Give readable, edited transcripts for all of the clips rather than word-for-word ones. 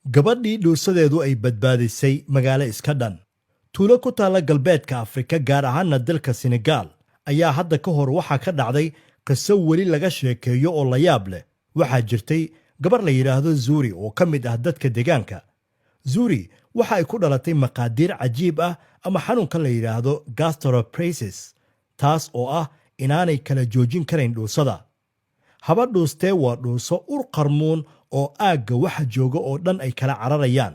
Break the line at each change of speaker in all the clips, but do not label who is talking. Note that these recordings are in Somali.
Gabadhii dhuusadeedu ay badbaadisay magaalo iska dhan. Tuulo ku taalla galbeedka Afrika, gaar ahaana dalka Senegaal, ayaa hadda ka hor waxaa ka dhacday qiso weli laga sheekeeyo oo la yaab leh. Waxaa jirtay gabar la yidhaahdo Zuuri oo ka mid ah dadka deegaanka. Zuuri waxa ay ku dhalatay maqaadiir cajiib ah ama xanuunka la yidhaahdo gastroparesis, taas oo ah inaanay kala joojin karayn dhuusada. Haba dhuustee, waa dhuuso ur qarmuun oo aagga waxa jooga oo dhan ay kala cararayaan.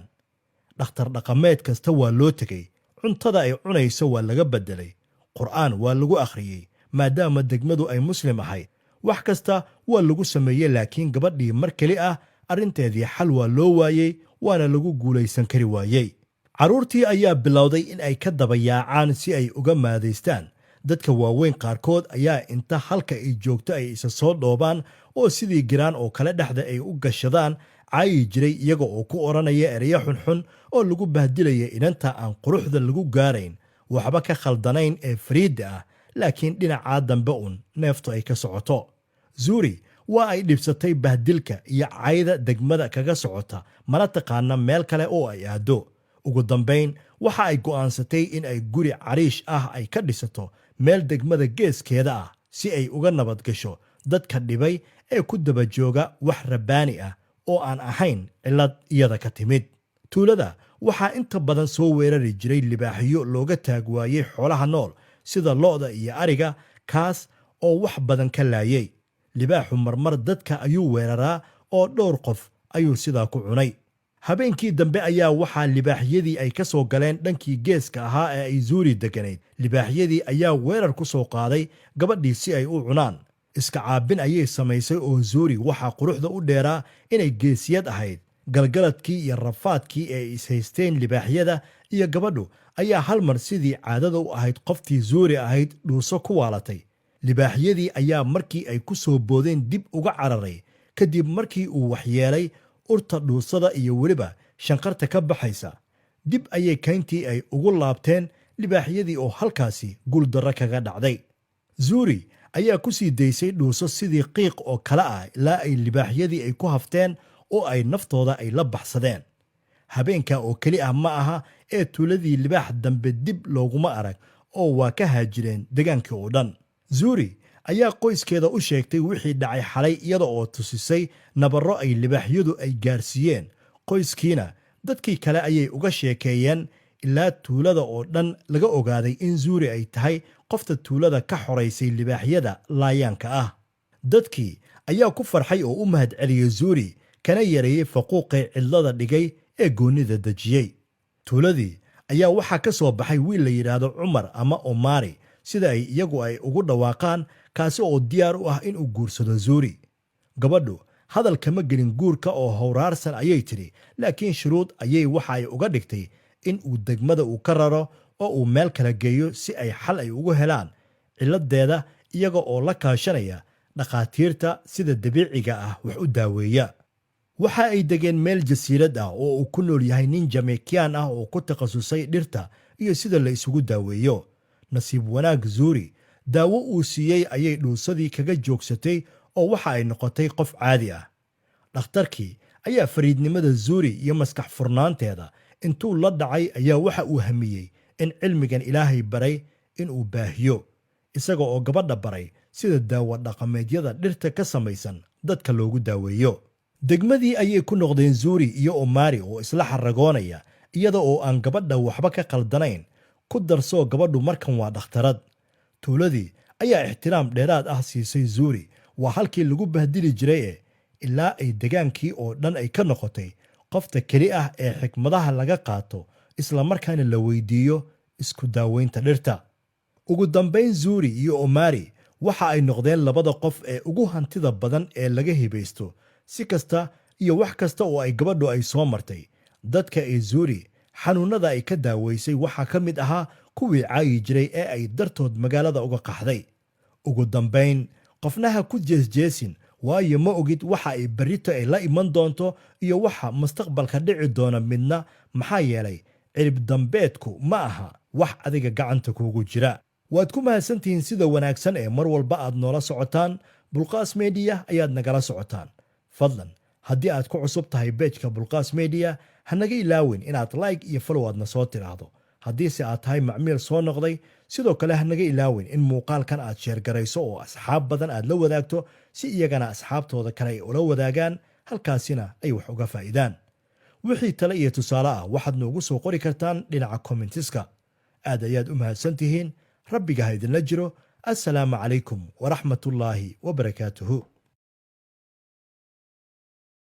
Dhakhtar dhaqameed kasta waa loo tegey, cuntada ay cunayso waa laga beddelay, Qur'aan waa lagu akhriyey maadaama degmadu ay Muslim ahayd, wax kasta waa lagu sameeyey, laakiin gabadhii mar keli ah arrinteedii xal waa loo waayey, waana lagu guulaysan kari waayey. Carruurtii ayaa bilowday in ay ka daba yaacaan si ay uga maadaystaan. Dadka waaweyn qaarkood ayaa inta halka ay joogto ay isa soo dhoobaan oo sidii giraan oo kale dhexda ay u gashadaan caayi jiray, iyaga oo ku odhanaya ereyo xunxun oo lagu bahdilaya inanta aan quruxda lagu gaarayn, waxba ka khaldanayn ee fariidda ah, laakiin dhinacaa dambe uun neeftu ay ka socoto. Zuuri waa ay dhibsatay bahdilka iyo cayda degmada kaga socota, mana taqaana meel kale oo ay aado. Ugu dambayn waxa ay go'aansatay in ay guri cariish ah ay ka dhisato meel degmada geeskeeda ah si ay uga nabad gasho dadka dhibay ee ku daba jooga wax rabbaani ah oo aan ahayn cillad iyada ka timid. Tuulada waxaa inta badan soo weerari jiray libaaxyo looga taag waayey xoolaha nool sida lo'da iyo ariga, kaas oo wax badan ka laayay. Libaaxu marmar dadka ayuu weeraraa oo dhowr qof ayuu sidaa ku cunay. Habeenkii dambe ayaa waxaa libaaxyadii ay ka soo galeen dhankii geeska ahaa ee ay Zuuri degganayd. Libaaxyadii ayaa weerar ku soo qaaday gabadhii si ay u cunaan. Iska caabin ayay samaysay oo Zuuri waxaa quruxda u dheeraa inay geesiyad ahayd. Galgaladkii iyo rafaadkii ee ay ishaysteen libaaxyada iyo gabadhu ayaa hal mar, sidii caadada u ahayd qoftii Zuuri ahayd, dhuuso ku waalatay. Libaaxyadii ayaa markii ay ku soo boodeen dib uga cararay, kadib markii uu waxyeelay urta dhuusada iyo weliba shanqarta ka baxaysa. Dib ayay kayntii ay ugu laabteen libaaxyadii oo halkaasi guuldarro kaga dhacday. Zuuri ayaa ku sii daysay dhuuso sidii qiiq oo kale ah ilaa ay libaaxyadii ay ku hafteen oo ay naftooda ay la baxsadeen. Habeenka oo keli ah ma aha ee tuuladii libaax dambe dib looguma arag oo waa ka haajireen degaankii oo dhan. Zuuri ayaa qoyskeeda u sheegtay wixii dhacay xalay, iyada oo tusisay nabarro ay libaaxyadu ay gaarsiiyeen. Qoyskiina dadkii kale ayay uga sheekeeyeen ilaa tuulada oo dhan laga ogaaday in Zuuri ay tahay qofta tuulada ka xoraysay libaaxyada laayaanka ah. Dadkii ayaa ku farxay oo u mahadceliyey Zuuri, kana yareeyey faquuqii cidlada dhigay ee goonnida dejiyey. Tuuladii ayaa waxaa ka soo baxay wiil la yidhaahdo Cumar ama Omari sida ay iyagu ay ugu dhawaaqaan, kaasi oo diyaar u ah inuu guursado Zuuri. Gabadhu hadal kama gelin guurka oo howraarsan ayay tidhi, laakiin shuruud ayay waxa ay uga dhigtay in uu degmada uu ka raro oo uu meel kala geeyo si ay xal ay ugu helaan ciladeeda, iyaga oo la kaashanaya dhakhaatiirta sida dabiiciga ah wax u daaweeya. Waxa ay degeen meel jasiirad ah oo uu ku nool yahay nin Jamaican ah oo ku takhasusay dhirta iyo sida la isugu daaweeyo. Nasiib wanaag, Zuuri daawo uu siiyey ayay dhuusadii kaga joogsatay oo waxa ay noqotay qof caadi ah. Dhakhtarkii ayaa fariidnimada Zuuri iyo maskax furnaanteeda intuu la dhacay ayaa waxa uu hamiyey in cilmigan Ilaahay baray inuu baahiyo, isaga oo gabadha baray sida daawo dhaqameedyada dhirta ka samaysan dadka loogu daaweeyo. Degmadii ayay ku noqdeen Zuuri iyo Omari oo isla xaragoonaya, iyada oo aan gabadha waxba ka qaldanayn. Ku darsoo, gabadhu markan waa dhakhtarad. Tuuladii ayaa ixtiraam dheeraad ah siisay Zuuri, waa halkii lagu bahdili jiray e, ilaa ay degaankii oo dhan ay ka noqotay qofta keli ah ee xikmadaha laga qaato, isla markaana la weydiiyo isku daaweynta dhirta. Ugu dambayn Zuuri iyo Omari waxa ay noqdeen labada qof ee ugu hantida badan ee laga hibaysto. Si kasta iyo wax kasta oo ay gabadhu ay soo martay, dadka ee Zuuri xanuunnada ay ka daaweysay waxaa ka mid ahaa kuwii caayi jiray ee ay dartood magaalada uga qaxday. Ugu dambayn, qofna ha ku jeesjeesin, waayo ma ogid waxa ay berrito ay la iman doonto iyo waxa mustaqbalka dhici doona midna, maxaa yeelay cirib dambeedku ma aha wax adiga gacanta kuugu jira. Waad ku mahadsantihiin sida wanaagsan ee mar walba aad noola socotaan. Bulqaas Media ayaad nagala socotaan. Fadlan Haddii aad ku cusub tahay page-ka Bulqaas Media, hanaga ilaawin inaad like iyo follow aadna soo tidhaahdo. Haddiise aad tahay macmiil soo noqday, sidoo kale hanaga ilaawin in muuqaalkan aad share garayso oo asxaab badan aad la wadaagto, si iyagana asxaabtooda kale ay ula wadaagaan, halkaasina ay wax uga faa'iidaan. Wixii tale iyo tusaale ah waxaad noogu soo qori kartaan dhinaca comments-ka. Aad ayaad u mahadsan tihiin. Rabbiga ha idinla jiro. Assalaamu calaykum waraxmatullaahi wabarakaatuhu.